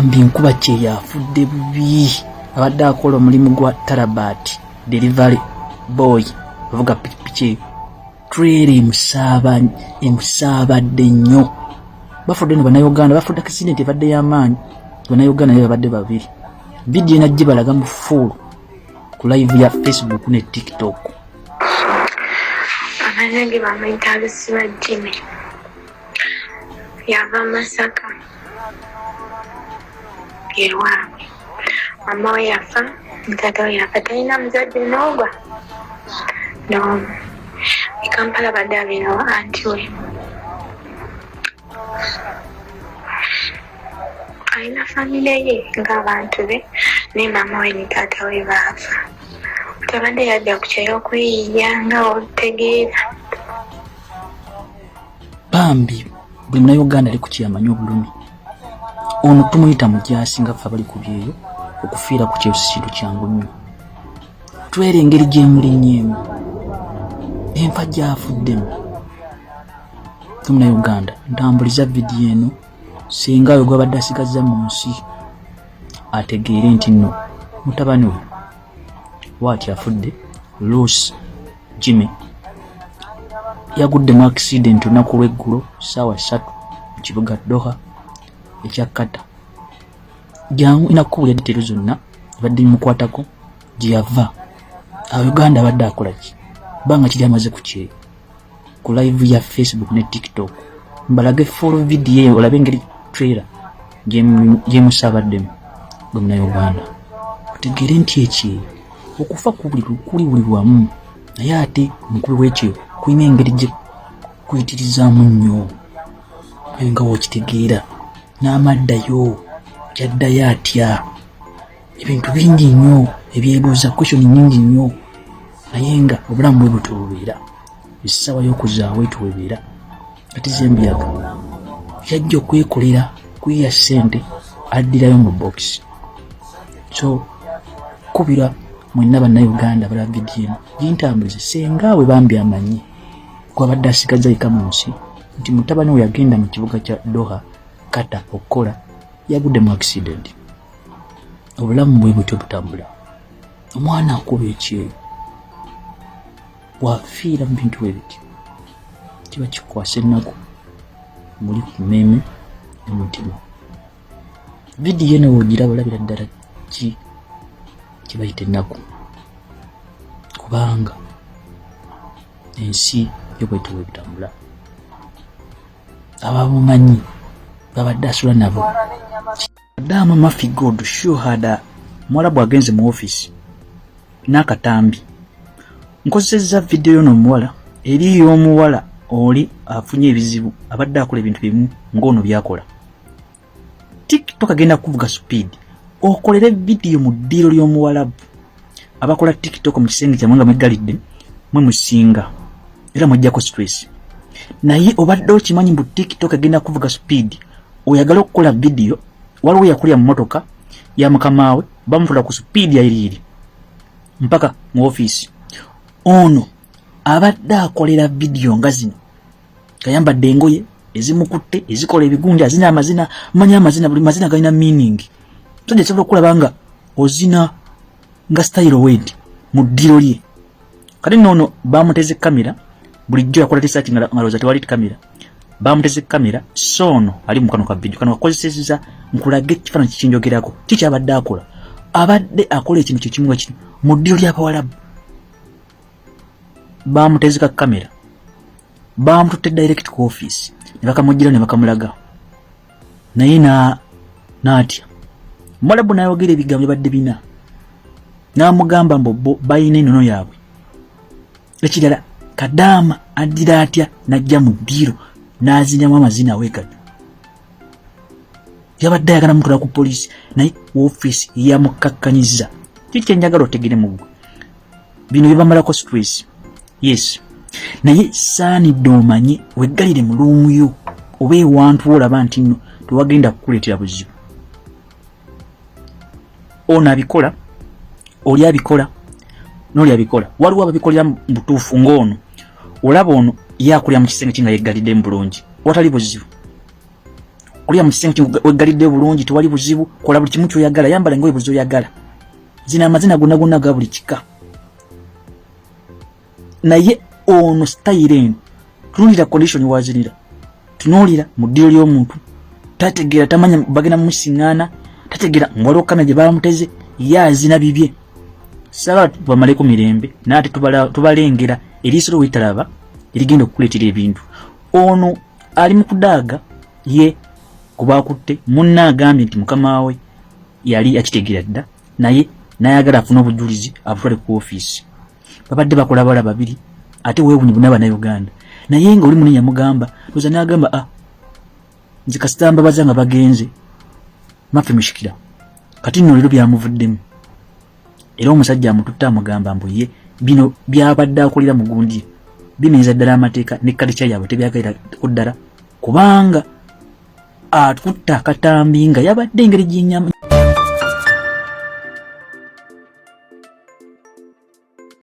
Bambi nkuba kyeyo afudde bubi, abadde akola omulimu gwa Talabat delivery boy, avuga pikipiki eyo, trailer emusaabadde nnyo. Bafudde no Bannayuganda, bafudde accident ebadde y'amaanyi. Bannayuganda naye babadde babiri. Vidiyo enajje balaga mu full ku live ya Facebook ne TikTok. Amannya ge bamuyita Lusiba Jimmy, yava Masaka ewaabwe. Mama we yafa, taata we yafa, talina muzadde n'ogwa n'omu. E Kampala badde abeerawo anti we alina famire ye ng'abantu be, naye maama we ne taata we baafa. Tabadde yajja ku kyeyo okweyiya nga otegeera. Bambi buli Munauganda ali ku kyeyamanyi obulumi. Ono tumuyita mujaasi nga ffe abali ku byeyo, okufiira ku kyeyo si kintu kyangu nnyo. Twera engeri gyemulinnyemu, enfa gyafuddemu. Munauganda, ntambuliza vidiyo eno, singa oyo gwabadde asigazza mu nsi ategeere nti nno mutabani we waati afudde. Lucy Jimmy yagudde mu accident olunaku lw'eggulo ssaawa 3 mu kibuga Doha ekya Qatar. Jangu inakubuulira details zonna ebadde bimukwatako, gye yava awo Uganda, abadde akola ki, banga kiri amaze ku kyeyo. Ku live ya Facebook ne TikTok mbalage full video eyo, olabe engeri trailer gyemusabaddemu. Gwe Munauganda, otegeere nti ekyeyo okufa kuli buli wamu, naye ate omukubi w'ekyeyo kulina engeri gye kuyitirizaamu nnyo, aye nga wokitegeera n'amaddayo kyaddayo atya. Ebintu bingi nnyo ebyebuuza, question nyingi nnyo, naye nga obulamu bwe butyo bubeera. Essaawa y'okuzaawo etuwebeera kati zembuyaga yajja okwekolera kuyiya ssente, addirayo mu box. So kubira mwenna Bannayuganda balaba vidiyo eno, gintambulize senga we bambi amanyi gwabadde asigaza yeka mu nsi nti mutabani we yagenda mu kibuga kya Doha, Qatar okukola, yagudde mu accident. Obulamu bwe butyo butambula. Omwana akuba ekyeyo bwafiira mu bintu bwe biti, kiba kikwasa ennaku muli ku mmeeme n'omutima. Vidiyo eno wogiraba olabira ddala ki kibayita ennaku, kubanga ensi yo bwetyo bwe bitambula. Abamumanyi babadde asula nabo. Dama Mafi God Shuhada, muwala bw'agenze mu ofiisi n'akatambi. Nkozesezza vidiyo yono omuwala eri y'omuwala oli afunye ebizibu, abadde akola ebintu bimu ng'ono byakola. TikTok agenda kuvuga speed, okolere vidiyo mu ddiiro ly'omuwalabu. Abakola TikTok mu kisenge kyammwe nga mweggalidde, mwe musinga era mwejjako stress, naye obadde okimanyi mbu TikTok agenda kuvuga speed oyagala okukola vidiyo? Waliwo yakulya mu motoka ya mukamaawe, bamutwala ku speed yayiriiri mpaka mu ofiisi. Ono abadde akolera vidiyo nga zino, kayambadde engoye ezimukutte ezikola ebigundi, azina amazina. Manya amazina, buli mazina galina meaning. Musajja kisobola okulaba nga ozina nga style wed mu ddiro lye. Kati noono bamuteze kamera, bulijjo yakola research nga lowooza tewali kamera. Bamuteze kamera, so ono ali mu kano ka video kano kakozesezza nkulage ekifaananyi kikinjogerako. Kikyabadde akola, abadde akola ekintu kyekimu nga kino mu ddiro ly'abawalabu. Bamutezeka kamera, bamututte direct ku office ne bakamugira ne bakamulaga, naye n'atya. Omuwalabu n'ayogera ebigambo byabadde bina, n'amugamba mbu bo balina enono yaabwe. Ekirala, kadaama addira atya n'ajja mu ddiiro n'azinyamu amazina aweekati? Yabadde ayagala mutwala ku poliisi, naye ofiisi yamukakkanyiza. Kiki kyenjagala otegere mu ggwe? Bino byebamalako stress, yes, naye saanidde omanye weggalire mu room yo oba ewantu olaba nti nno tewagenda kukuleetera buzibu. Ono abikola, oli abikola, n'oli abikola. Waliwo ababikolera mu butuufu ng'ono olaba ono ye akulira mu kisenge ki nga yeggalidde mu bulungi watali buzibu. Kulya mu kisenge kino weggalidde bulungi, tewali buzibu, kola buli kimu kyoyagala, yambala engoye buli zoyagala, zina amazina gonna gonna ga buli kika. Naye ono sitayiro eno, tunuulira condition wazinira, tunuulira mu ddiro ly'omuntu, tategeera, tamanya bagenda mumusiŋŋaana, tategeera waliwo kamera gye bamuteze, ye azina bibye. Saagala bamaleko mirembe, naye ate tubalengera eriiso lyo wetalaba erigenda okukuleetera ebintu. Ono ali mu kudaaga ye kubakutte munne, agambye nti mukama we yali akitegeera dda, naye nayagala afune obujulizi abutwale ku ofiisi. Babadde bakola bala babiri, ate weewunyi buna Bannayuganda, naye nga oli munene yamugamba toza, n'agamba, "Ah, nze kasita mbabaza nga bagenze maffe mushikira." Kati nno leero byamuvuddemu, era omusajja amututte amugamba mbu ye bino byabadde akolera mu gundi bimenyeza ddala amateeka ne kalica yaabwe, tebyagalirako ddala, kubanga akutta akatambi nga yabadde engeri gyenyama.